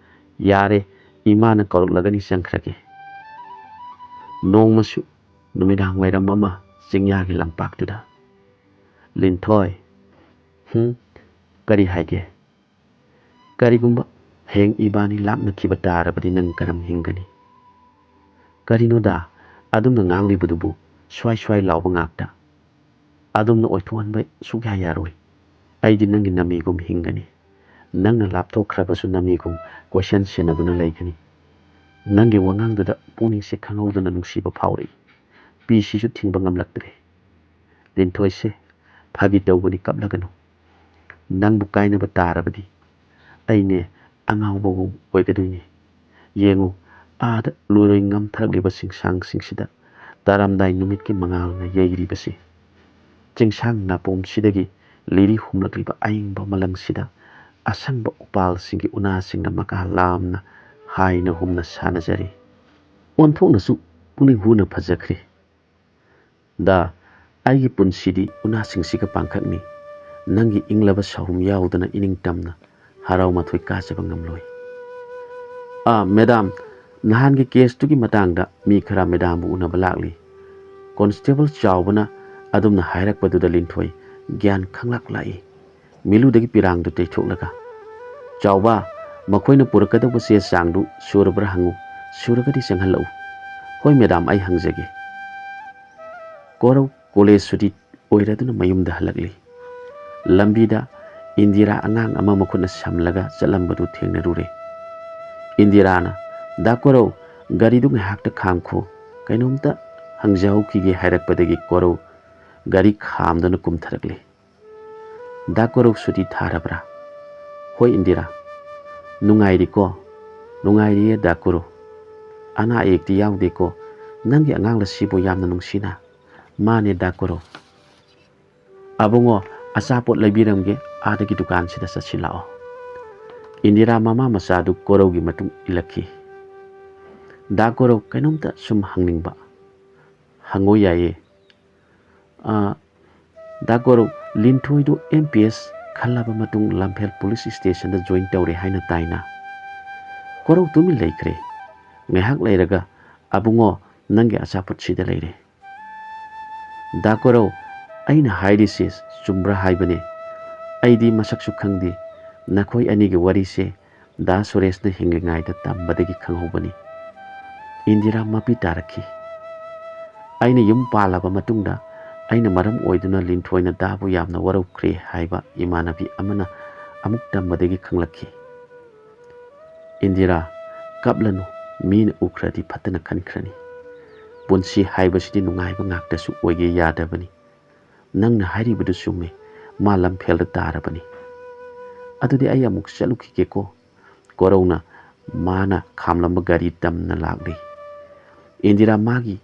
"ꯌꯥꯔꯦ, ꯏꯃꯥꯅ ꯀꯧꯔꯛꯂꯒꯅꯤ, ꯆꯪꯈ꯭ꯔꯒꯦ꯫" ꯅꯣꯡꯃꯁꯨ ꯅꯨꯃꯤꯗꯥꯡ ꯋꯥꯏꯔꯝ ꯑꯃ ꯆꯤꯡꯌꯥꯒꯤ ꯂꯝꯄꯥꯛꯇꯨꯗ, "ꯂꯤꯟꯊꯣꯏ꯫" "ꯍꯨꯝ? ꯀꯔꯤ ꯍꯥꯏꯒꯦ?" "ꯀꯔꯤꯒꯨꯝꯕ ꯍꯌꯦꯡ ꯏꯕꯥꯅꯤ ꯂꯥꯞꯅꯈꯤꯕ ꯇꯥꯔꯕꯗꯤ ꯅꯪ ꯀꯔꯝ ꯍꯤꯡꯒꯅꯤ?" "ꯀꯔꯤꯅꯣꯗ ꯑꯗꯨꯝꯅ ꯉꯥꯡꯂꯤꯕꯗꯨꯕꯨ? ꯁ꯭ꯋꯥꯏ ꯁ꯭ꯋꯥꯏ ꯂꯥꯎꯕ ꯉꯥꯛꯇ꯫ ꯑꯗꯨꯝꯅ ꯑꯣꯏꯊꯣꯛꯍꯟꯕ ꯁꯨꯛꯌꯥ ꯌꯥꯔꯣꯏ꯫ ꯑꯩꯗꯤ ꯅꯪꯒꯤ ꯅꯃꯤꯒꯨꯝ ꯍꯤꯡꯒꯅꯤ꯫ ꯅꯪꯅ ꯂꯥꯞꯊꯣꯛꯈ꯭ꯔꯕꯁꯨ ꯅꯃꯤꯒꯨꯝ ꯀꯣꯏꯁꯦꯟ ꯁꯦꯟꯅꯗꯨꯅ ꯂꯩꯒꯅꯤ꯫" ꯅꯪꯒꯤ ꯋꯥꯉꯥꯡꯗꯨꯗ ꯄꯨꯛꯅꯤꯡꯁꯦ ꯈꯪꯍꯧꯗꯅ ꯅꯨꯡꯁꯤꯕ ꯐꯥꯎꯔꯛꯏ꯫ ꯄꯤꯁꯤꯁꯨ ꯊꯤꯡꯕ ꯉꯝꯂꯛꯇ꯭ꯔꯦ꯫ "ꯂꯤꯟꯊꯣꯏꯁꯦ, ꯐꯥꯒꯤ ꯇꯧꯕꯅꯤ, ꯀꯞꯂꯒꯅꯨ꯫ ꯅꯪꯕꯨ ꯀꯥꯏꯅꯕ ꯇꯥꯔꯕꯗꯤ ꯑꯩꯅꯦ ꯑꯉꯥꯎꯕꯒꯨꯝ ꯑꯣꯏꯒꯗꯣꯏꯅꯤ꯫ ꯌꯦꯡꯉꯨ, ꯑꯥꯗ ꯂꯣꯏꯔꯣꯏ ꯉꯝꯊꯔꯛꯂꯤꯕ ꯆꯤꯡꯁꯥꯡꯁꯤꯡꯁꯤꯗ ꯇꯥꯔꯝꯗꯥꯏ ꯅꯨꯃꯤꯠꯀꯤ ꯃꯉꯥꯜꯅ ꯌꯩꯔꯤꯕꯁꯤ꯫ ꯆꯤꯡꯁꯥꯡ ꯅꯥꯄꯣꯝꯁꯤꯗꯒꯤ ꯂꯤꯔꯤ ꯍꯨꯝꯂꯛꯂꯤꯕ ꯑꯏꯪꯕ ꯃꯂꯪꯁꯤꯗ ꯑꯁꯪꯕ ꯎꯄꯥꯜꯁꯤꯡꯒꯤ ꯎꯅꯥꯁꯤꯡꯅ ꯃꯀꯥ ꯂꯥꯝꯅ ꯍꯥꯏꯅ ꯍꯨꯝꯅ ꯁꯥꯟꯅꯖꯔꯤ꯫ ꯑꯣꯟꯊꯣꯛꯅꯁꯨ ꯄꯨꯛꯅꯤꯡ ꯍꯨꯅ ꯐꯖꯈ꯭ꯔꯦ꯫ ꯗꯥ, ꯑꯩꯒꯤ ꯄꯨꯟꯁꯤꯗꯤ ꯎꯅꯥꯁꯤꯡꯁꯤꯒ ꯄꯥꯡꯈꯛꯅꯤ꯫ ꯅꯪꯒꯤ ꯏꯪꯂꯕ ꯁꯥꯍꯨꯝ ꯌꯥꯎꯗꯅ ꯏꯅꯤꯡ ꯇꯝꯅ ꯍꯔꯥꯎ ꯃꯊꯣꯏ ꯀꯥꯖꯕ ꯉꯝꯂꯣꯏ꯫ ꯑꯥ, ꯃꯦꯗꯥꯝ, ꯅꯍꯥꯟꯒꯤ ꯀꯦꯁꯇꯨꯒꯤ ꯃꯇꯥꯡꯗ ꯃꯤ ꯈꯔ ꯃꯦꯗꯥꯝꯕꯨ ꯎꯅꯕ ꯂꯥꯛꯂꯤ꯫ ꯀꯣꯟꯁꯇꯦꯕꯜ ꯆꯥꯎꯕꯅ ꯑꯗꯨꯝꯅ ꯍꯥꯏꯔꯛꯄꯗꯨꯗ ꯂꯤꯟꯊꯣꯏ ꯒ꯭ꯌꯥꯟ ꯈꯪꯂꯥꯛ ꯂꯥꯛꯏ꯫ ꯃꯤꯂꯨꯗꯒꯤ ꯄꯤꯔꯥꯡꯗꯨ ꯇꯩꯊꯣꯛꯂꯒ, "ꯆꯥꯎꯕ, ꯃꯈꯣꯏꯅ ꯄꯨꯔꯛꯀꯗꯧꯕ ꯆꯦ ꯆꯥꯡꯗꯨ ꯁꯨꯔꯕ꯭ꯔꯥ ꯍꯪꯉꯨ, ꯁꯨꯔꯒꯗꯤ ꯆꯪꯍꯜꯂꯛꯎ꯫" "ꯍꯣꯏ ꯃꯦꯗꯥꯝ, ꯑꯩ ꯍꯪꯖꯒꯦ꯫" ꯀꯣꯔꯧ ꯀꯣꯂꯦꯖ ꯁꯨꯇꯤ ꯑꯣꯏꯔꯗꯨꯅ ꯃꯌꯨꯝꯗ ꯍꯜꯂꯛꯂꯤ꯫ ꯂꯝꯕꯤꯗ ꯏꯟꯗꯤꯔꯥ ꯑꯉꯥꯡ ꯑꯃ ꯃꯈꯨꯠꯅ ꯁꯝꯂꯒ ꯆꯠꯂꯝꯕꯗꯨ ꯊꯦꯡꯅꯔꯨꯔꯦ꯫ ꯏꯟꯗꯤꯔꯥꯅ, "ꯗꯥ ꯀꯣꯔꯧ, ꯒꯥꯔꯤꯗꯨ ꯉꯥꯏꯍꯥꯛꯇ ꯈꯥꯝꯈꯣ, ꯀꯩꯅꯣꯝꯇ ꯍꯪꯖꯍꯧꯈꯤꯒꯦ" ꯍꯥꯏꯔꯛꯄꯗꯒꯤ ꯀꯣꯔꯧ ꯒꯥꯔꯤ ꯈꯥꯝꯗꯨꯅ ꯀꯨꯝꯊꯔꯛꯂꯤ꯫ "ꯗꯥ ꯀꯣꯔꯧ ꯁꯨꯇꯤ ꯊꯥꯔꯕ꯭ꯔꯥ?" "ꯍꯣꯏ ꯏꯟꯗꯤꯔꯥ꯫" "ꯅꯨꯡꯉꯥꯏꯔꯤꯀꯣ?" "ꯅꯨꯡꯉꯥꯏꯔꯤꯌꯦ ꯗꯥ ꯀꯣꯔꯧ꯫" "ꯑꯅꯥ ꯑꯌꯦꯛꯇꯤ ꯌꯥꯎꯗꯦꯀꯣ? ꯅꯪꯒꯤ ꯑꯉꯥꯡ ꯂꯁꯤꯕꯨ ꯌꯥꯝꯅ ꯅꯨꯡꯁꯤꯅ?" "ꯃꯥꯅꯦ ꯗꯥ ꯀꯣꯔꯧ꯫" "ꯑꯕꯨꯡꯉꯣ, ꯑꯆꯥꯄꯣꯠ ꯂꯩꯕꯤꯔꯝꯒꯦ, ꯑꯥꯗꯒꯤ ꯗꯨꯀꯥꯟꯁꯤꯗ ꯆꯠꯁꯤ ꯂꯥꯛꯑꯣ꯫" ꯏꯟꯗꯤꯔꯥ ꯃꯃꯥ ꯃꯆꯥꯗꯨ ꯀꯣꯔꯧꯒꯤ ꯃꯇꯨꯡ ꯏꯜꯂꯛꯈꯤ꯫ "ꯗꯥ ꯀꯣꯔꯧ, ꯀꯩꯅꯣꯝꯇ ꯁꯨꯝ ꯍꯪꯅꯤꯡꯕ꯫" "ꯍꯪꯉꯣ ꯌꯥꯏꯌꯦ꯫" "ꯑꯥ, ꯗꯥ ꯀꯣꯔꯧ, ꯂꯤꯟꯊꯣꯏꯗꯨ ꯑꯦꯝ ꯄꯤ ꯑꯦꯁ ꯈꯜꯂꯕ ꯃꯇꯨꯡ ꯂꯝꯐꯦꯜ ꯄꯨꯂꯤꯁ ꯁ꯭ꯇꯦꯁꯟꯗ ꯖꯣꯏꯟ ꯇꯧꯔꯦ ꯍꯥꯏꯅ ꯇꯥꯏꯅ?" ꯀꯣꯔꯧ ꯇꯨꯃꯤꯟ ꯂꯩꯈ꯭ꯔꯦ꯫ ꯉꯥꯏꯍꯥꯛ ꯂꯩꯔꯒ, "ꯑꯕꯨꯡꯉꯣ, ꯅꯪꯒꯤ ꯑꯆꯥꯄꯣꯠ ꯁꯤꯗ ꯂꯩꯔꯦ꯫" "ꯗꯥ ꯀꯣꯔꯧ, ꯑꯩꯅ ꯍꯥꯏꯔꯤꯁꯤ ꯆꯨꯝꯕ꯭ꯔꯥ ꯍꯥꯏꯕꯅꯦ? ꯑꯩꯗꯤ ꯃꯁꯛꯁꯨ ꯈꯪꯗꯦ꯫ ꯅꯈꯣꯏ ꯑꯅꯤꯒꯤ ꯋꯥꯔꯤꯁꯦ ꯗꯥ ꯁꯨꯔꯦꯁꯅ ꯍꯤꯡꯂꯤꯉꯩꯗ ꯇꯝꯕꯗꯒꯤ ꯈꯪꯍꯧꯕꯅꯤ꯫" ꯏꯟꯗꯤꯔꯥ ꯃꯄꯤ ꯇꯥꯔꯛꯈꯤ꯫ "ꯑꯩꯅ ꯌꯨꯝ ꯄꯥꯜꯂꯕ ꯃꯇꯨꯡꯗ ꯑꯩꯅ ꯃꯔꯝ ꯑꯣꯏꯗꯨꯅ ꯂꯤꯟꯊꯣꯏꯅ ꯗꯥꯕꯨ ꯌꯥꯝꯅ ꯋꯥꯔꯧꯈ꯭ꯔꯦ ꯍꯥꯏꯕ ꯏꯃꯥꯟꯅꯕꯤ ꯑꯃꯅ ꯑꯃꯨꯛ ꯇꯝꯕꯗꯒꯤ ꯈꯪꯂꯛꯈꯤ꯫" "ꯏꯟꯗꯤꯔꯥ, ꯀꯞꯂꯅꯨ, ꯃꯤꯅ ꯎꯈ꯭ꯔꯗꯤ ꯐꯠꯇꯅ ꯈꯟꯈ꯭ꯔꯅꯤ꯫ ꯄꯨꯟꯁꯤ ꯍꯥꯏꯕꯁꯤꯗꯤ ꯅꯨꯡꯉꯥꯏꯕ ꯉꯥꯛꯇꯁꯨ ꯑꯣꯏꯒꯦ ꯌꯥꯗꯕꯅꯤ꯫ ꯅꯪꯅ ꯍꯥꯏꯔꯤꯕꯗꯨ ꯆꯨꯝꯃꯤ, ꯃꯥ ꯂꯝꯐꯦꯜꯗ ꯇꯥꯔꯕꯅꯤ꯫ ꯑꯗꯨꯗꯤ ꯑꯩ ꯑꯃꯨꯛ ꯆꯠꯂꯨꯈꯤꯒꯦꯀꯣ꯫" ꯀꯣꯔꯧꯅ ꯃꯥꯅ ꯈꯥꯝꯂꯝꯕ ꯒꯥꯔꯤ ꯇꯝꯅ ꯂꯥꯛꯂꯤ꯫ ꯏꯟꯗꯤꯔꯥ ꯃꯥꯒꯤ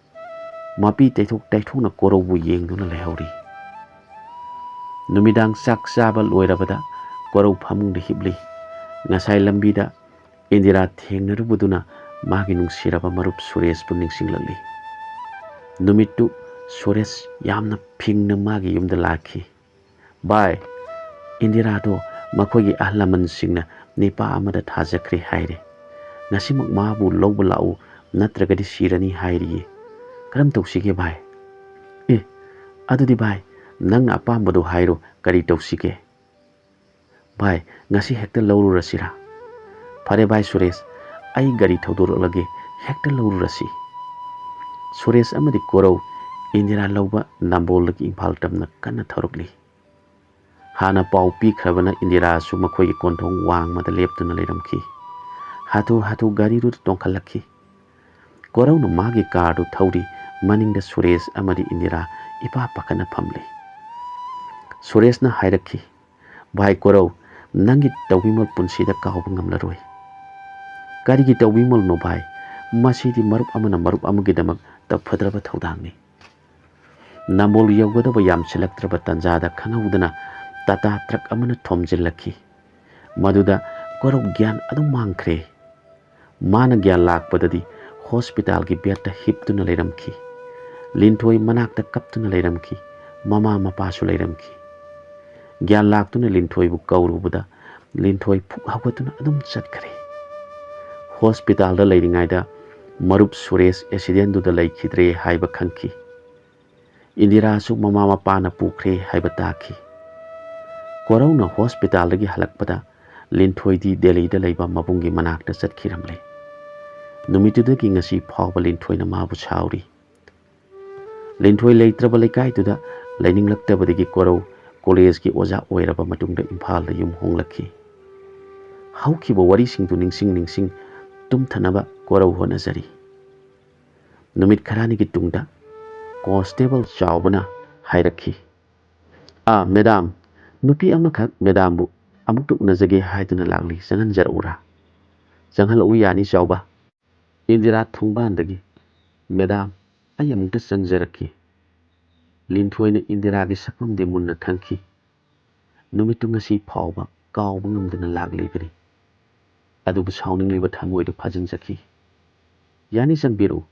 ꯃꯄꯤ ꯇꯩꯊꯣꯛ ꯇꯩꯊꯣꯛꯅ ꯀꯣꯔꯧꯕꯨ ꯌꯦꯡꯗꯨꯅ ꯂꯩꯍꯧꯔꯤ꯫ ꯅꯨꯃꯤꯗꯥꯡ ꯆꯥꯛ ꯆꯥꯕ ꯂꯣꯏꯔꯕꯗ ꯀꯣꯔꯧ ꯐꯃꯨꯡꯗ ꯍꯤꯞꯂꯤ꯫ ꯉꯁꯥꯏ ꯂꯝꯕꯤꯗ ꯏꯟꯗꯤꯔꯥ ꯊꯦꯡꯅꯔꯨꯕꯗꯨꯅ ꯃꯥꯒꯤ ꯅꯨꯡꯁꯤꯔꯕ ꯃꯔꯨꯞ ꯁꯨꯔꯦꯁꯄꯨ ꯅꯤꯡꯁꯤꯡꯂꯛꯂꯤ꯫ ꯅꯨꯃꯤꯠꯇꯨ ꯁꯨꯔꯦꯁ ꯌꯥꯝꯅ ꯐꯤꯡꯅ ꯃꯥꯒꯤ ꯌꯨꯝꯗ ꯂꯥꯛꯈꯤ꯫ "ꯚꯥꯏ, ꯏꯟꯗꯤꯔꯥꯗꯣ ꯃꯈꯣꯏꯒꯤ ꯑꯍꯜ ꯂꯃꯟꯁꯤꯡꯅ ꯅꯤꯄꯥ ꯑꯃꯗ ꯊꯥꯖꯈ꯭ꯔꯦ ꯍꯥꯏꯔꯦ꯫ ꯉꯁꯤꯃꯛ ꯃꯥꯕꯨ ꯂꯧꯕ ꯂꯥꯛꯎ, ꯅꯠꯇ꯭ꯔꯒꯗꯤ ꯁꯤꯔꯅꯤ ꯍꯥꯏꯔꯤꯌꯦ꯫ ꯀꯔꯝ ꯇꯧꯁꯤꯒꯦ ꯚꯥꯏ?" "ꯑꯦ, ꯑꯗꯨꯗꯤ ꯚꯥꯏ, ꯅꯪꯅ ꯑꯄꯥꯝꯕꯗꯣ ꯍꯥꯏꯔꯣ, ꯀꯔꯤ ꯇꯧꯁꯤꯒꯦ?" "ꯚꯥꯏ, ꯉꯁꯤ ꯍꯦꯛꯇ ꯂꯧꯔꯨꯔꯁꯤꯔꯥ?" "ꯐꯔꯦ ꯚꯥꯏ ꯁꯨꯔꯦꯁ, ꯑꯩ ꯒꯥꯔꯤ ꯊꯧꯗꯣꯔꯛꯂꯒꯦ, ꯍꯦꯛꯇ ꯂꯧꯔꯨꯔꯁꯤ꯫" ꯁꯨꯔꯦꯁ ꯑꯃꯗꯤ ꯀꯣꯔꯧ ꯏꯟꯗꯤꯔꯥ ꯂꯧꯕ ꯅꯝꯕꯣꯜꯗꯒꯤ ꯏꯝꯐꯥꯜ ꯇꯝꯅ ꯀꯟꯅ ꯊꯧꯔꯛꯂꯤ꯫ ꯍꯥꯟꯅ ꯄꯥꯎ ꯄꯤꯈ꯭ꯔꯕꯅ ꯏꯟꯗꯤꯔꯥꯁꯨ ꯃꯈꯣꯏꯒꯤ ꯀꯣꯟꯊꯣꯡ ꯋꯥꯡꯃꯗ ꯂꯦꯞꯇꯨꯅ ꯂꯩꯔꯝꯈꯤ꯫ ꯍꯥꯊꯨ ꯍꯥꯊꯨ ꯒꯥꯔꯤꯗꯨꯗ ꯇꯣꯡꯈꯠꯂꯛꯈꯤ꯫ ꯀꯣꯔꯧꯅ ꯃꯥꯒꯤ ꯀꯥꯔꯗꯨ ꯊꯧꯔꯤ, ꯃꯅꯤꯡꯗ ꯁꯨꯔꯦꯁ ꯑꯃꯗꯤ ꯏꯟꯗꯤꯔꯥ ꯏꯄꯥ ꯄꯥꯈꯠꯅ ꯐꯝꯂꯤ꯫ ꯁꯨꯔꯦꯁꯅ ꯍꯥꯏꯔꯛꯈꯤ, "ꯚꯥꯏ ꯀꯣꯔꯧ, ꯅꯪꯒꯤ ꯇꯧꯕꯤꯃꯜ ꯄꯨꯟꯁꯤꯗ ꯀꯥꯎꯕ ꯉꯝꯂꯔꯣꯏ꯫ ꯀꯔꯤꯒꯤ ꯇꯧꯕꯤꯃꯜꯅꯣ ꯚꯥꯏ? ꯃꯁꯤꯗꯤ ꯃꯔꯨꯞ ꯑꯃꯅ ꯃꯔꯨꯞ ꯑꯃꯒꯤꯗꯃꯛ ꯇꯧꯐꯗ꯭ꯔꯕ ꯊꯧꯗꯥꯡꯅꯤ꯫" ꯅꯝꯕꯣꯜ ꯌꯧꯒꯗꯕ ꯌꯥꯝꯁꯤꯜꯂꯛꯇ꯭ꯔꯕ ꯇꯥꯟꯖꯥꯗ ꯈꯪꯍꯧꯗꯅ ꯇꯥꯇꯥ ꯇ꯭ꯔꯛ ꯑꯃꯅ ꯊꯣꯝꯖꯤꯜꯂꯛꯈꯤ꯫ ꯃꯗꯨꯗ ꯀꯣꯔꯧ ꯒ꯭ꯌꯥꯟ ꯑꯗꯨꯝ ꯃꯥꯡꯈ꯭ꯔꯦ꯫ ꯃꯥꯅ ꯒ꯭ꯌꯥꯟ ꯂꯥꯛꯄꯗꯗꯤ ꯍꯣꯁꯄꯤꯇꯥꯜꯒꯤ ꯕꯦꯗꯇ ꯍꯤꯞꯇꯨꯅ ꯂꯩꯔꯝꯈꯤ꯫ ꯂꯤꯟꯊꯣꯏ ꯃꯅꯥꯛꯇ ꯀꯞꯇꯨꯅ ꯂꯩꯔꯝꯈꯤ꯫ ꯃꯃꯥ ꯃꯄꯥꯁꯨ ꯂꯩꯔꯝꯈꯤ꯫ ꯒ꯭ꯌꯥꯟ ꯂꯥꯛꯇꯨꯅ ꯂꯤꯟꯊꯣꯏꯕꯨ ꯀꯧꯔꯨꯕꯗ ꯂꯤꯟꯊꯣꯏ ꯐꯨꯛ ꯍꯧꯒꯠꯇꯨꯅ ꯑꯗꯨꯝ ꯆꯠꯈ꯭ꯔꯦ꯫ ꯍꯣꯁꯄꯤꯇꯥꯜꯗ ꯂꯩꯔꯤꯉꯩꯗ ꯃꯔꯨꯞ ꯁꯨꯔꯦꯁ ꯑꯦꯛꯁꯤꯗꯦꯟꯗꯨꯗ ꯂꯩꯈꯤꯗ꯭ꯔꯦ ꯍꯥꯏꯕ ꯈꯪꯈꯤ꯫ ꯏꯟꯗꯤꯔꯥꯁꯨ ꯃꯃꯥ ꯃꯄꯥꯅ ꯄꯨꯈ꯭ꯔꯦ ꯍꯥꯏꯕ ꯇꯥꯈꯤ꯫ ꯀꯣꯔꯧꯅ ꯍꯣꯁꯄꯤꯇꯥꯜꯗꯒꯤ ꯍꯜꯂꯛꯄꯗ ꯂꯤꯟꯊꯣꯏꯗꯤ ꯗꯦꯜꯂꯤꯗ ꯂꯩꯕ ꯃꯕꯨꯡꯒꯤ ꯃꯅꯥꯛꯇ ꯆꯠꯈꯤꯔꯝꯂꯦ꯫ ꯅꯨꯃꯤꯠꯇꯨꯗꯒꯤ ꯉꯁꯤ ꯐꯥꯎꯕ ꯂꯤꯟꯊꯣꯏꯅ ꯃꯥꯕꯨ ꯁꯥꯎꯔꯤ꯫ ꯂꯤꯟꯊꯣꯏ ꯂꯩꯇ꯭ꯔꯕ ꯂꯩꯀꯥꯏꯗꯨꯗ ꯂꯩꯅꯤꯡꯂꯛꯇꯕꯗꯒꯤ ꯀꯣꯔꯧ ꯀꯣꯂꯦꯖꯀꯤ ꯑꯣꯖꯥ ꯑꯣꯏꯔꯕ ꯃꯇꯨꯡꯗ ꯏꯝꯐꯥꯜꯗ ꯌꯨꯝ ꯍꯣꯡꯂꯛꯈꯤ꯫ ꯍꯧꯈꯤꯕ ꯋꯥꯔꯤꯁꯤꯡꯗꯨ ꯅꯤꯡꯁꯤꯡ ꯅꯤꯡꯁꯤꯡ ꯇꯨꯝꯊꯅꯕ ꯀꯣꯔꯧ ꯍꯣꯠꯅꯖꯔꯤ꯫ ꯅꯨꯃꯤꯠ ꯈꯔꯅꯤꯒꯤ ꯇꯨꯡꯗ ꯀꯣꯟꯁꯇꯦꯕꯜ ꯆꯥꯎꯕꯅ ꯍꯥꯏꯔꯛꯈꯤ, "ꯑꯥ, ꯃꯦꯗꯥꯝ, ꯅꯨꯄꯤ ꯑꯃꯈꯛ ꯃꯦꯗꯥꯝꯕꯨ ꯑꯃꯨꯛꯇ ꯎꯅꯖꯒꯦ ꯍꯥꯏꯗꯨꯅ ꯂꯥꯛꯂꯤ, ꯆꯪꯍꯟꯖꯔꯛꯎꯔꯥ?" "ꯆꯪꯍꯜꯂꯛꯎ ꯌꯥꯅꯤ ꯆꯥꯎꯕ꯫" ꯏꯟꯗꯤꯔꯥ ꯊꯣꯡꯕꯥꯟꯗꯒꯤ, "ꯃꯦꯗꯥꯝ, ꯑꯩ ꯑꯃꯨꯛꯇ ꯆꯪꯖꯔꯛꯈꯤ꯫" ꯂꯤꯟꯊꯣꯏꯅ ꯏꯟꯗꯤꯔꯥꯒꯤ ꯁꯛꯐꯝꯗꯤ ꯃꯨꯟꯅ ꯈꯪꯈꯤ꯫ ꯅꯨꯃꯤꯠꯇꯨ ꯉꯁꯤ ꯐꯥꯎꯕ ꯀꯥꯎꯕ ꯉꯝꯗꯅ ꯂꯥꯛꯂꯤꯕꯅꯤ꯫ ꯑꯗꯨꯕꯨ ꯁꯥꯎꯅꯤꯡꯂꯤꯕ ꯊꯃꯣꯏꯗꯨ ꯐꯥꯖꯤꯟꯖꯈꯤ꯫ "ꯌꯥꯅꯤ, ꯆꯪꯕꯤꯔꯛꯎ,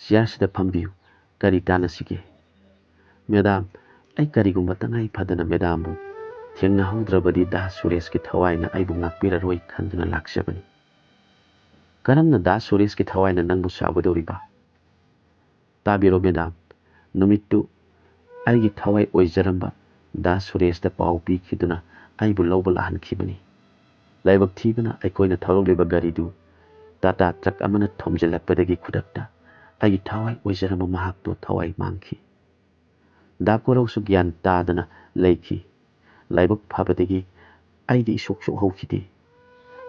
ꯆꯤꯌꯥꯔꯁꯤꯗ ꯐꯝꯕꯤꯌꯨ꯫ ꯀꯔꯤ ꯇꯥꯟꯅꯁꯤꯒꯦ?" "ꯃꯦꯗꯥꯝ, ꯑꯩ ꯀꯔꯤꯒꯨꯝꯕ ꯇꯉꯥꯏ ꯐꯗꯅ ꯃꯦꯗꯥꯝꯕꯨ ꯊꯦꯡꯅꯍꯧꯗ꯭ꯔꯕꯗꯤ ꯗꯥ ꯁꯨꯔꯦꯁꯀꯤ ꯊꯋꯥꯏꯅ ꯑꯩꯕꯨ ꯉꯥꯛꯄꯤꯔꯔꯣꯏ ꯈꯟꯗꯨꯅ ꯂꯥꯛꯆꯕꯅꯤ꯫" "ꯀꯔꯝꯅ ꯗꯥ ꯁꯨꯔꯦꯁꯀꯤ ꯊꯋꯥꯏꯅ ꯅꯪꯕꯨ ꯁꯥꯎꯒꯗꯧꯔꯤꯕ?" "ꯇꯥꯕꯤꯔꯣ ꯃꯦꯗꯥꯝ, ꯅꯨꯃꯤꯠꯇꯨ ꯑꯩꯒꯤ ꯊꯋꯥꯏ ꯑꯣꯏꯖꯔꯝꯕ ꯗꯥ ꯁꯨꯔꯦꯁꯇ ꯄꯥꯎ ꯄꯤꯈꯤꯗꯨꯅ ꯑꯩꯕꯨ ꯂꯧꯕ ꯂꯥꯛꯍꯟꯈꯤꯕꯅꯤ꯫ ꯂꯥꯏꯕꯛ ꯊꯤꯕꯅ ꯑꯩꯈꯣꯏꯅ ꯊꯧꯔꯛꯂꯤꯕ ꯒꯥꯔꯤꯗꯨ ꯇꯥꯇꯥ ꯇ꯭ꯔꯛ ꯑꯃꯅ ꯊꯣꯝꯖꯤꯜꯂꯛꯄꯗꯒꯤ ꯈꯨꯗꯛꯇ ꯑꯩꯒꯤ ꯊꯋꯥꯏ ꯑꯣꯏꯖꯔꯝꯕ ꯃꯍꯥꯛꯇꯣ ꯊꯋꯥꯏ ꯃꯥꯡꯈꯤ꯫ ꯗꯥ ꯀꯣꯔꯧꯁꯨ ꯒ꯭ꯌꯥꯟ ꯇꯥꯗꯅ ꯂꯩꯈꯤ꯫ ꯂꯥꯏꯕꯛ ꯐꯕꯗꯒꯤ ꯑꯩꯗꯤ ꯏꯁꯣꯛ ꯁꯣꯛꯍꯧꯈꯤꯗꯦ꯫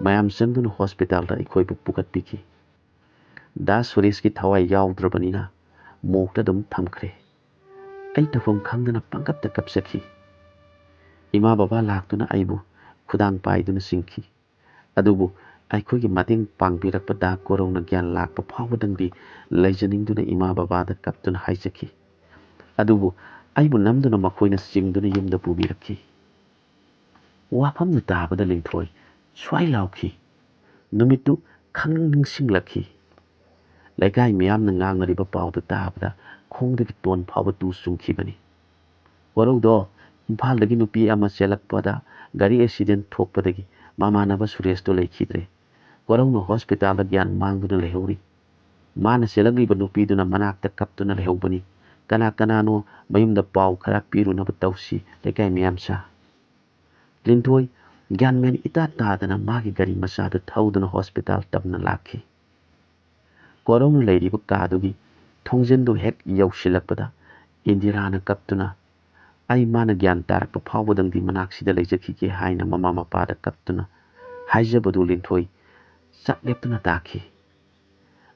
ꯃꯌꯥꯝ ꯆꯪꯗꯨꯅ ꯍꯣꯁꯄꯤꯇꯥꯜꯗ ꯑꯩꯈꯣꯏꯕꯨ ꯄꯨꯈꯠꯄꯤꯈꯤ꯫ ꯗꯥ ꯁꯨꯔꯦꯁꯀꯤ ꯊꯋꯥꯏ ꯌꯥꯎꯗ꯭ꯔꯕꯅꯤꯅ ꯃꯣꯛꯇ ꯑꯗꯨꯝ ꯊꯝꯈ꯭ꯔꯦ꯫ ꯑꯩ ꯇꯧꯐꯝ ꯈꯪꯗꯅ ꯄꯪꯀꯞꯇ ꯀꯞꯆꯈꯤ꯫ ꯏꯃꯥ ꯕꯕꯥ ꯂꯥꯛꯇꯨꯅ ꯑꯩꯕꯨ ꯈꯨꯗꯥꯡ ꯄꯥꯏꯗꯨꯅ ꯆꯤꯡꯈꯤ꯫ ꯑꯗꯨꯕꯨ ꯑꯩꯈꯣꯏꯒꯤ ꯃꯇꯦꯡ ꯄꯥꯡꯕꯤꯔꯛꯄ ꯗꯥ ꯀꯣꯔꯧꯅ ꯒ꯭ꯌꯥꯟ ꯂꯥꯛꯄ ꯐꯥꯎꯕꯗꯪꯗꯤ ꯂꯩꯖꯅꯤꯡꯗꯨꯅ ꯏꯃꯥ ꯕꯕꯥꯗ ꯀꯞꯇꯨꯅ ꯍꯥꯏꯖꯈꯤ꯫ ꯑꯗꯨꯕꯨ ꯑꯩꯕꯨ ꯅꯝꯗꯨꯅ ꯃꯈꯣꯏꯅ ꯆꯤꯡꯗꯨꯅ ꯌꯨꯝꯗ ꯄꯨꯕꯤꯔꯛꯈꯤ꯫ ꯋꯥꯐꯝꯗꯨ ꯇꯥꯕꯗ ꯂꯤꯟꯊꯣꯏ ꯁ꯭ꯋꯥꯏ ꯂꯥꯎꯈꯤ꯫ ꯅꯨꯃꯤꯠꯇꯨ ꯈꯪꯅꯤꯡ ꯅꯤꯡꯁꯤꯡꯂꯛꯈꯤ꯫ ꯂꯩꯀꯥꯏ ꯃꯤꯌꯥꯝꯅ ꯉꯥꯡꯅꯔꯤꯕ ꯄꯥꯎꯗꯨ ꯇꯥꯕꯗ ꯈꯣꯡꯗꯒꯤ ꯇꯣꯟ ꯐꯥꯎꯕ ꯇꯨ ꯆꯨꯡꯈꯤꯕꯅꯤ꯫ ꯀꯣꯔꯧꯗꯣ ꯏꯝꯐꯥꯜꯗꯒꯤ ꯅꯨꯄꯤ ꯑꯃ ꯆꯦꯜꯂꯛꯄꯗ ꯒꯥꯔꯤ ꯑꯦꯛꯁꯤꯗꯦꯟ ꯊꯣꯛꯄꯗꯒꯤ ꯃꯃꯥꯟꯅꯕ ꯁꯨꯔꯦꯁꯇꯣ ꯂꯩꯈꯤꯗ꯭ꯔꯦ꯫ ꯀꯣꯔꯧꯅ ꯍꯣꯁꯄꯤꯇꯥꯜꯗ ꯒ꯭ꯌꯥꯟ ꯃꯥꯡꯗꯨꯅ ꯂꯩꯍꯧꯔꯤ꯫ ꯃꯥꯅ ꯆꯦꯜꯂꯛꯂꯤꯕ ꯅꯨꯄꯤꯗꯨꯅ ꯃꯅꯥꯛꯇ ꯀꯞꯇꯨꯅ ꯂꯩꯍꯧꯕꯅꯤ꯫ ꯀꯅꯥ ꯀꯅꯥꯅꯣ ꯃꯌꯨꯝꯗ ꯄꯥꯎ ꯈꯔ ꯄꯤꯔꯨꯅꯕ ꯇꯧꯁꯤ, ꯂꯩꯀꯥꯏ ꯃꯤꯌꯥꯝꯁꯥ꯫ ꯂꯤꯟꯊꯣꯏ ꯒ꯭ꯌꯥꯟ ꯃꯦꯟ ꯏꯇꯥ ꯇꯥꯗꯅ ꯃꯥꯒꯤ ꯒꯥꯔꯤ ꯃꯆꯥꯗꯨ ꯊꯧꯗꯨꯅ ꯍꯣꯁꯄꯤꯇꯥꯜ ꯇꯝꯅ ꯂꯥꯛꯈꯤ꯫ ꯀꯣꯔꯧꯅ ꯂꯩꯔꯤꯕ ꯀꯥꯗꯨꯒꯤ ꯊꯣꯡꯖꯤꯟꯗꯨ ꯍꯦꯛ ꯌꯧꯁꯤꯜꯂꯛꯄꯗ ꯏꯟꯗꯤꯔꯥꯅ ꯀꯞꯇꯨꯅ, "ꯑꯩ ꯃꯥꯅ ꯒ꯭ꯌꯥꯟ ꯇꯥꯔꯛꯄ ꯐꯥꯎꯕꯗꯪꯗꯤ ꯃꯅꯥꯛꯁꯤꯗ ꯂꯩꯖꯈꯤꯒꯦ" ꯍꯥꯏꯅ ꯃꯃꯥ ꯃꯄꯥꯗ ꯀꯞꯇꯨꯅ ꯍꯥꯏꯖꯕꯗꯨ ꯂꯤꯟꯊꯣꯏ ꯆꯞ ꯂꯦꯞꯇꯨꯅ ꯇꯥꯈꯤ꯫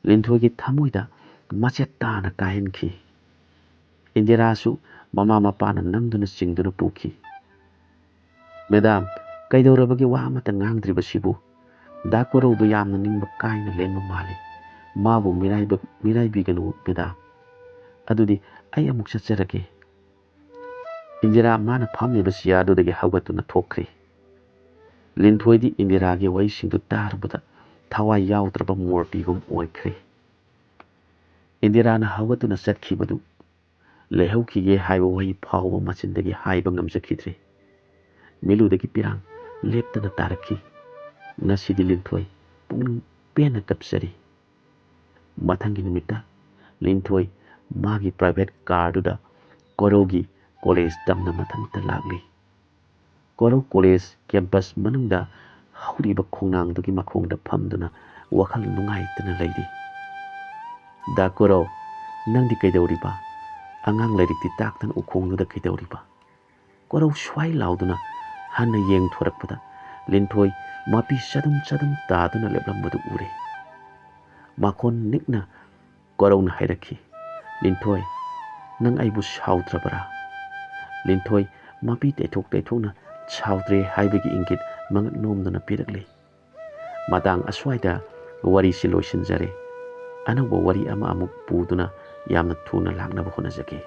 ꯂꯤꯟꯊꯣꯏꯒꯤ ꯊꯃꯣꯏꯗ ꯃꯆꯦꯠ ꯇꯥꯅ ꯀꯥꯏꯍꯟꯈꯤ꯫ ꯏꯟꯗꯤꯔꯥꯁꯨ ꯃꯃꯥ ꯃꯄꯥꯅ ꯅꯝꯗꯨꯅ ꯆꯤꯡꯗꯨꯅ ꯄꯨꯈꯤ꯫ "ꯃꯦꯗꯥꯝ, ꯀꯩꯗꯧꯔꯕꯒꯦ ꯋꯥ ꯑꯃꯠꯇ ꯉꯥꯡꯗ꯭ꯔꯤꯕꯁꯤꯕꯨ? ꯗꯥ ꯀꯣꯔꯧꯗꯨ ꯌꯥꯝꯅ ꯅꯤꯡꯕ ꯀꯥꯏꯅ ꯂꯦꯡꯕ ꯃꯥꯜꯂꯤ꯫ ꯃꯥꯕꯨ ꯃꯤꯔꯥꯏꯕ-, ꯃꯤꯔꯥꯏꯕꯤꯒꯅꯨ ꯃꯦꯗꯥꯝ꯫ ꯑꯗꯨꯗꯤ ꯑꯩ ꯑꯃꯨꯛ ꯆꯠꯆꯔꯒꯦ꯫" ꯏꯟꯗꯤꯔꯥ ꯃꯥꯅ ꯐꯝꯂꯤꯕ ꯆꯤꯌꯥꯔꯗꯨꯗꯒꯤ ꯍꯧꯒꯠꯇꯨꯅ ꯊꯣꯛꯈ꯭ꯔꯤ꯫ ꯂꯤꯟꯊꯣꯏꯗꯤ ꯏꯟꯗꯤꯔꯥꯒꯤ ꯋꯥꯍꯩꯁꯤꯡꯗꯨ ꯇꯥꯔꯨꯕꯗ ꯊꯋꯥꯏ ꯌꯥꯎꯗ꯭ꯔꯕ ꯃꯨꯔꯇꯤꯒꯨꯝ ꯑꯣꯏꯈ꯭ꯔꯦ꯫ ꯏꯟꯗꯤꯔꯥꯅ ꯍꯧꯒꯠꯇꯨꯅ ꯆꯠꯈꯤꯕꯗꯨ ꯂꯩꯍꯧꯈꯤꯒꯦ ꯍꯥꯏꯕ ꯋꯥꯍꯩ ꯐꯥꯎꯕ ꯃꯆꯤꯟꯗꯒꯤ ꯍꯥꯏꯕ ꯉꯝꯖꯈꯤꯗ꯭ꯔꯦ꯫ ꯃꯤꯠꯂꯨꯗꯒꯤ ꯄꯤꯔꯥꯡ ꯂꯦꯞꯇꯅ ꯇꯥꯔꯛꯈꯤ꯫ ꯉꯁꯤꯗꯤ ꯂꯤꯟꯊꯣꯏ ꯄꯨꯛꯅꯤꯡ ꯄꯦꯟꯅ ꯀꯞꯆꯔꯤ꯫ ꯃꯊꯪꯒꯤ ꯅꯨꯃꯤꯠꯇ ꯂꯤꯟꯊꯣꯏ ꯃꯥꯒꯤ private carꯗꯨꯗ ꯀꯣꯔꯧꯒꯤ ꯀꯣꯂꯦꯖ ꯇꯝꯅ ꯃꯊꯟꯇ ꯂꯥꯛꯂꯤ꯫ ꯀꯣꯔꯧ ꯀꯣꯂꯦꯖ campus ꯃꯅꯨꯡꯗ ꯍꯧꯔꯤꯕ ꯈꯣꯡꯅꯥꯡꯗꯨꯒꯤ ꯃꯈꯣꯡꯗ ꯐꯝꯗꯨꯅ ꯋꯥꯈꯜ ꯅꯨꯡꯉꯥꯏꯇꯅ ꯂꯩꯔꯤ꯫ "ꯗꯥ ꯀꯣꯔꯧ, ꯅꯪꯗꯤ ꯀꯩꯗꯧꯔꯤꯕ? ꯑꯉꯥꯡ ꯂꯥꯏꯔꯤꯛꯇꯤ ꯇꯥꯛꯇꯅ ꯎꯈꯣꯡꯗꯨꯗ ꯀꯩꯗꯧꯔꯤꯕ?" ꯀꯣꯔꯧ ꯁ꯭ꯋꯥꯏ ꯂꯥꯎꯗꯨꯅ ꯍꯟꯅ ꯌꯦꯡꯊꯣꯔꯛꯄꯗ ꯂꯤꯟꯊꯣꯏ ꯃꯄꯤ ꯆꯗꯨꯝ ꯆꯗꯨꯝ ꯇꯥꯗꯨꯅ ꯂꯦꯞꯂꯝꯕꯗꯨ ꯎꯔꯦ꯫ ꯃꯈꯣꯟ ꯅꯤꯛꯅ ꯀꯣꯔꯧꯅ ꯍꯥꯏꯔꯛꯈꯤ, "ꯂꯤꯟꯊꯣꯏ, ꯅꯪ ꯑꯩꯕꯨ ꯁꯥꯎꯗ꯭ꯔꯕꯔꯥ?" ꯂꯤꯟꯊꯣꯏ ꯃꯄꯤ ꯇꯩꯊꯣꯛ ꯇꯩꯊꯣꯛꯅ ꯁꯥꯎꯗ꯭ꯔꯦ ꯍꯥꯏꯕꯒꯤ ꯏꯪꯒꯤꯠ ꯃꯉꯛ ꯅꯣꯝꯗꯨꯅ ꯄꯤꯔꯛꯂꯤ꯫ ꯃꯇꯥꯡ ꯑꯁ꯭ꯋꯥꯏꯗ ꯋꯥꯔꯤꯁꯤ ꯂꯣꯏꯁꯤꯟꯖꯔꯦ꯫ ꯑꯅꯧꯕ ꯋꯥꯔꯤ ꯑꯃ ꯑꯃꯨꯛ ꯄꯨꯗꯨꯅ ꯌꯥꯝꯅ ꯊꯨꯅ ꯂꯥꯛꯅꯕ ꯍꯣꯠꯅꯖꯒꯦ꯫